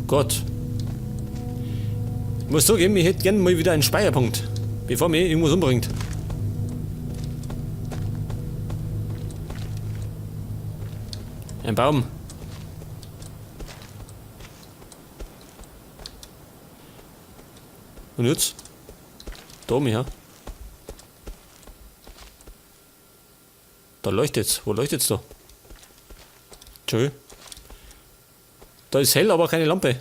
Gott. Ich muss zugeben, ich hätte gern mal wieder einen Speicherpunkt, bevor mich irgendwas umbringt. Ein Baum. Und jetzt? Da mich, ja? Da leuchtet's. Wo leuchtet's da? Tschö. Da ist hell, aber keine Lampe.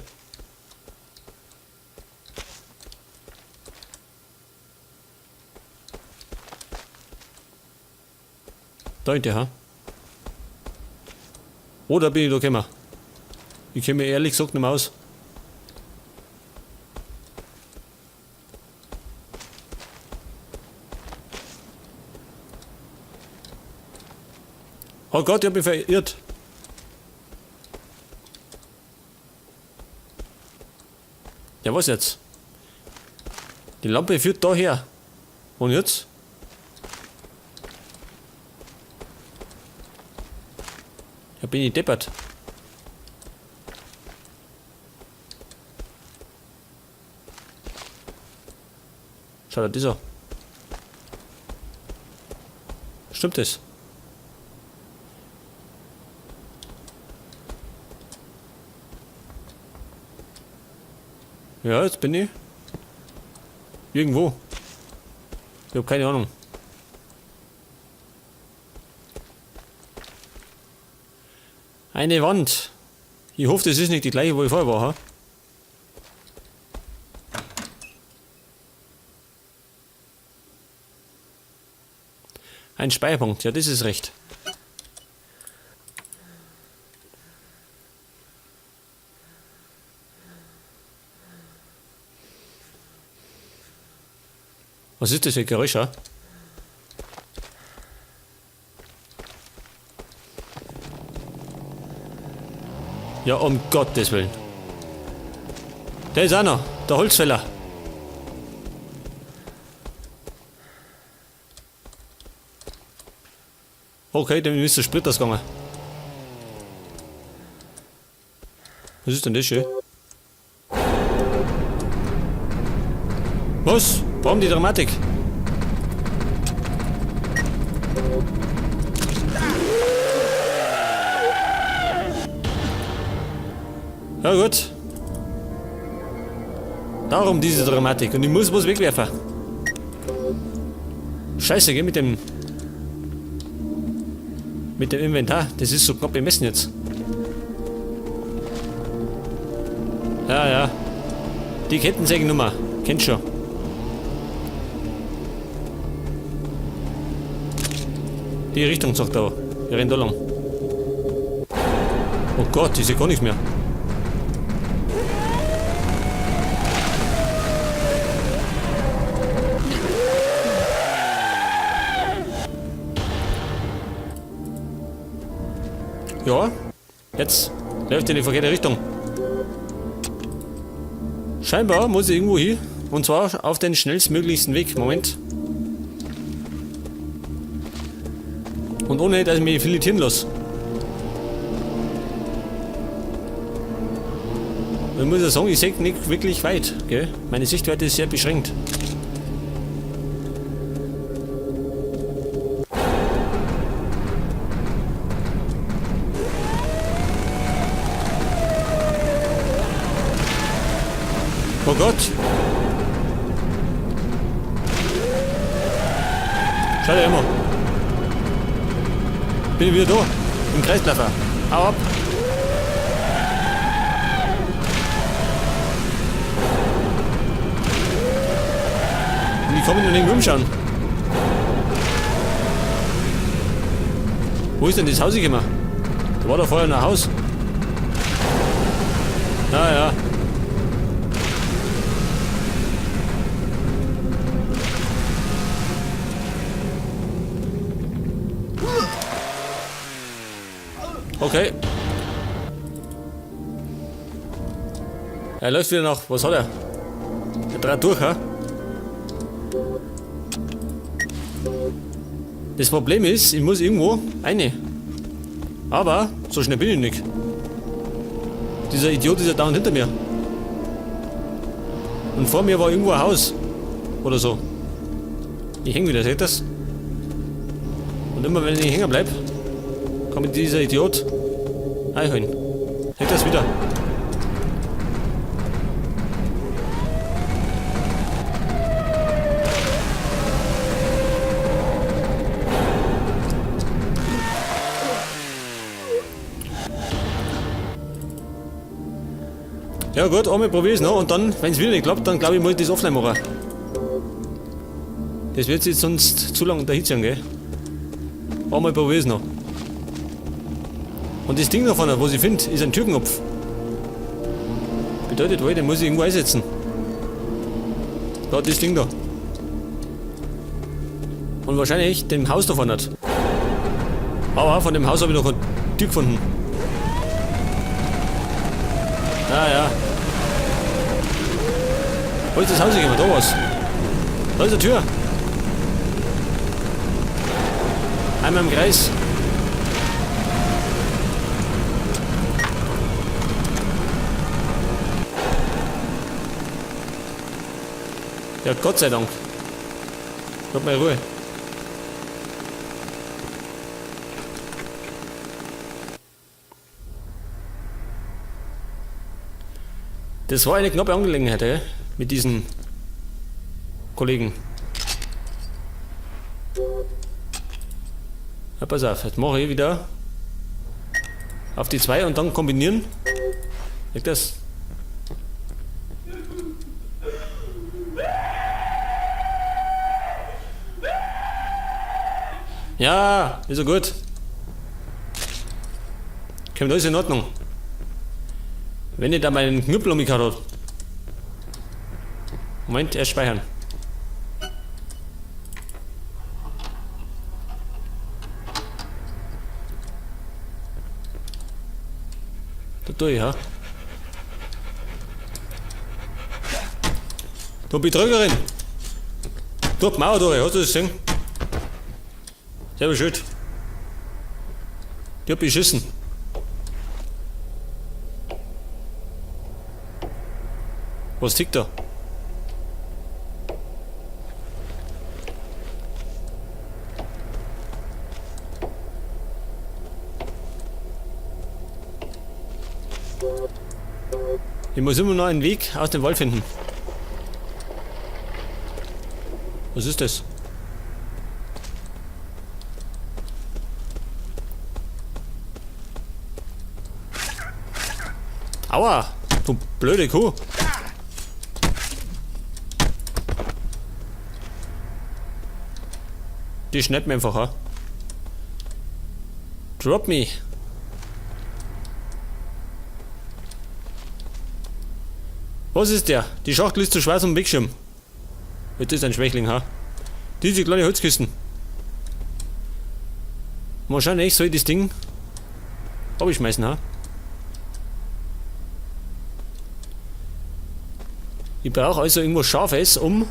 Da hinten, ha? Oder bin ich da gekommen? Ich kenne mich ehrlich gesagt nicht mehr aus. Oh Gott, ich hab mich verirrt. Ja, was jetzt? Die Lampe führt daher. Und jetzt? Ja, bin ich deppert. Schau dir das an. Stimmt das? Ja, jetzt bin ich irgendwo. Ich hab keine Ahnung. Eine Wand. Ich hoffe, das ist nicht die gleiche, wo ich vorher war. Ha? Ein Speicherpunkt, ja, das ist recht. Was ist das für ein Geräusch, ja? Ja, um Gottes Willen. Der ist auch noch, der Holzfäller. Okay, dem ist der Sprit ausgegangen. Was ist denn das schön? Was? Warum die Dramatik? Ja gut. Darum diese Dramatik. Und ich muss was wegwerfen. Scheiße, geh mit dem... Mit dem Inventar. Das ist so knapp bemessen jetzt. Ja, ja. Die Kettensägennummer. Kennt schon. Die Richtung sagt er. Wir rennen da lang. Oh Gott, ich seh gar nichts mehr. Ja, jetzt läuft in die verkehrte Richtung. Scheinbar muss ich irgendwo hin. Und zwar auf den schnellstmöglichsten Weg. Moment. Und ohne, dass ich mich filetieren lasse. Ich muss ja sagen, ich sehe nicht wirklich weit. Gell? Meine Sichtweite ist sehr beschränkt. Oh Gott! Schau dir immer. Bin ich wieder da. Im Kreislaufer. Hau ab! Und ich kann mich noch nicht umschauen. Wo ist denn das Haus gekommen? Da war da vorher noch ein Haus. Ja, ja. Okay. Er läuft wieder nach. Was hat er? Er dreht durch, ha? Das Problem ist, ich muss irgendwo rein. Aber so schnell bin ich nicht. Dieser Idiot ist ja dauernd hinter mir. Und vor mir war irgendwo ein Haus. Oder so. Ich häng wieder, seht ihr das? Und immer wenn ich hängen bleib, kommt dieser Idiot einholen. Seht ihr das wieder? Ja gut, einmal probier ich's noch und dann, wenn's wieder nicht klappt, dann glaube ich, muss ich das offline machen. Das wird sich sonst zu lange dahin ziehen, gell? Einmal probier ich's noch. Und das Ding da vorne, was ich find, ist ein Türkenkopf. Bedeutet, wohl, den muss ich irgendwo einsetzen. Da, das Ding da. Und wahrscheinlich dem Haus da vorne. Aber von dem Haus habe ich noch eine Tür gefunden. Ah ja. Wo ist das Haus gekommen? Da war's. Da ist die Tür. Einmal im Kreis. Ja, Gott sei Dank. Hab mal Ruhe. Das war eine knappe Angelegenheit, ey, mit diesen Kollegen. Ja, pass auf, jetzt mache ich wieder auf die 2 und dann kombinieren. Liegt das? Ja, ist ja gut. Kommt alles in Ordnung. Wenn ich da meinen Knüppel um mich hat. Moment, erst speichern. Da tue ich, ha? Du Betrügerin! Du Mauer durch, hast du das gesehen? Selber schuld. Die hat beschissen. Was tickt da? Ich muss immer noch einen Weg aus dem Wald finden. Was ist das? Aua! Du blöde Kuh! Die schnappt mir einfach, ha? Drop me! Was ist der? Die Schachtel ist zu schwer zum Wegschirm. Jetzt ist ein Schwächling, ha? Diese kleine Holzkisten. Wahrscheinlich soll ich das Ding abschmeißen, ha? Ich brauche also irgendwas Scharfes, um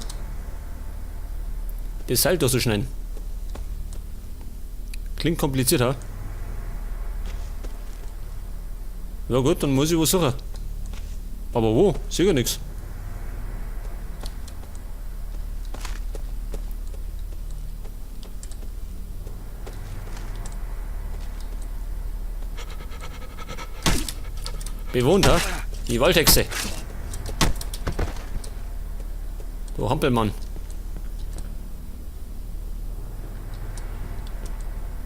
das Seil durchzuschneiden. Klingt kompliziert, ha? Ja gut, dann muss ich was suchen. Aber wo? Sicher nix. Bewohnt, ha? Die Waldhexe. Du Hampelmann.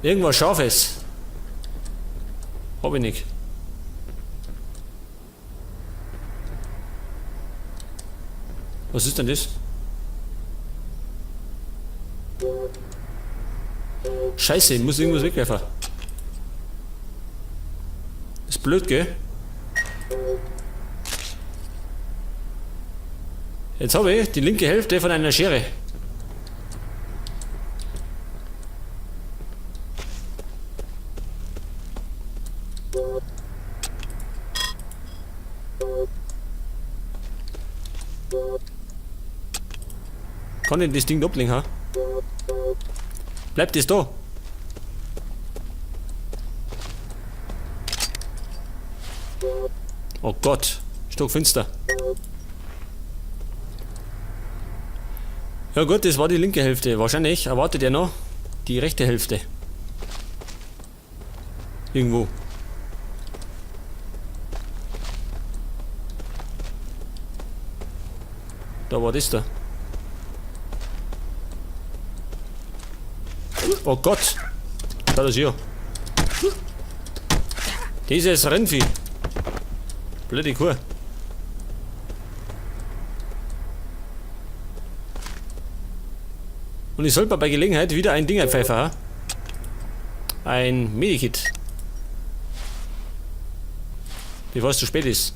Irgendwas Scharfes. Hab ich nicht. Was ist denn das? Scheiße, ich muss irgendwas wegwerfen. Ist blöd, gell? Jetzt habe ich die linke Hälfte von einer Schere. Kann ich das Ding ablegen, ha? Bleibt das da? Oh Gott, stockfinster. Ja gut, das war die linke Hälfte. Wahrscheinlich erwartet er noch die rechte Hälfte. Irgendwo. Da war das da. Oh Gott! Da ist hier. Dieses Rennvieh. Blöde Kuh. Und ich sollte bei Gelegenheit wieder ein Ding einpfeifen, ha? Ein Medikit. Bevor es zu spät ist.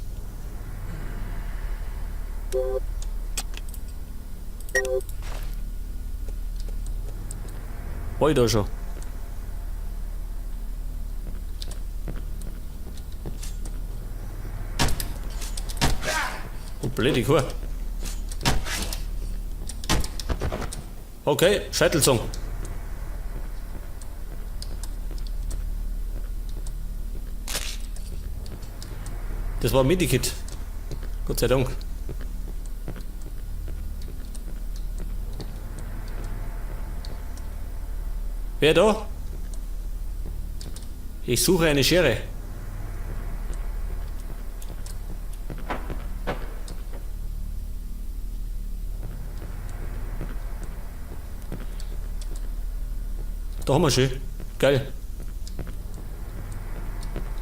War ich da schon? Oh, blöde Kuh. Okay, Scheitelzung. Das war ein Medikit. Gott sei Dank. Wer da? Ich suche eine Schere. Da haben wir schon. Geil.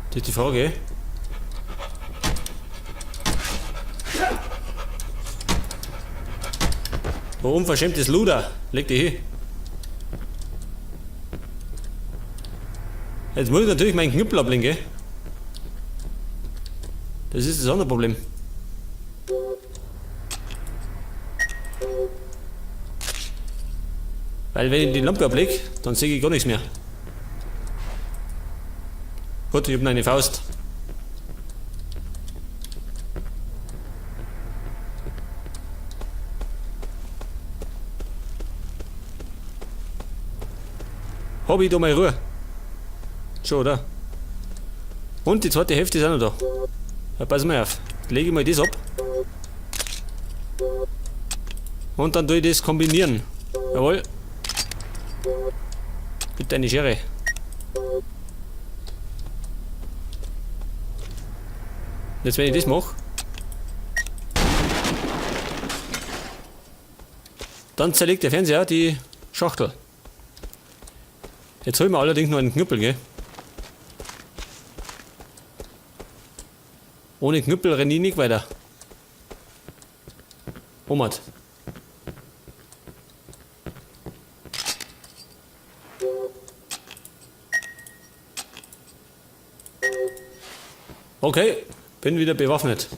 Das ist die Frage. Oh, unverschämtes Luder. Leg dich hin. Jetzt muss ich natürlich meinen Knüppel ablenken. Das ist das andere Problem. Weil wenn ich die Lampe ablege, dann sehe ich gar nichts mehr. Gut, ich hab noch eine Faust. Hab ich da mal Ruhe? Schon, oder? Und die zweite Hälfte ist auch noch da. Ja, pass mal auf. Lege ich mal das ab. Und dann tue ich das kombinieren. Jawohl. Bitte eine Schere. Jetzt, wenn ich das mache, dann zerlegt der Fernseher die Schachtel. Jetzt holen wir allerdings noch einen Knüppel, gell? Ohne Knüppel renne ich nicht weiter. Omat. Okay, bin wieder bewaffnet.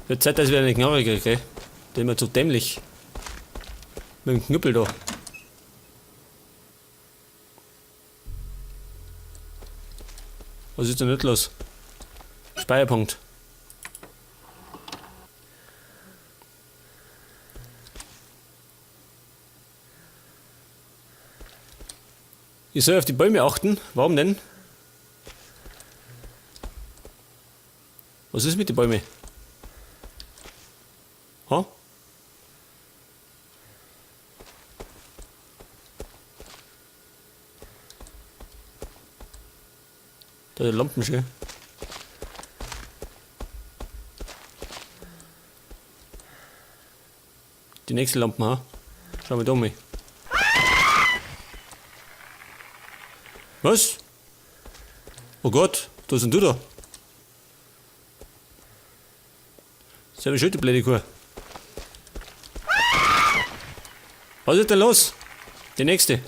Wird Zeit, dass ich wieder eine Knarre kriege, gell? Der ist mir zu dämlich. Mit dem Knüppel da. Was ist denn nicht los? Speicherpunkt. Ich soll auf die Bäume achten. Warum denn? Was ist mit den Bäumen? Ha? Da sind Lampen schön. Die nächste Lampe, ha? Schau mal da mal. Was? Oh Gott, da sind du da. Sehr schön, die blöde Kuh. Was ist denn los? Die nächste.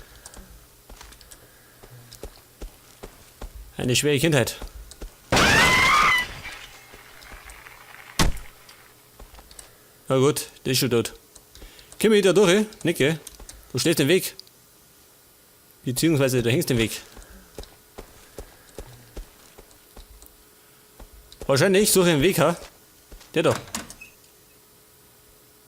Eine schwere Kindheit. Na gut, der ist schon tot. Komm ich da durch? Nicht, gell? Du stehst im Weg. Beziehungsweise du hängst im Weg. Wahrscheinlich suche ich einen Weg, ha? Der da.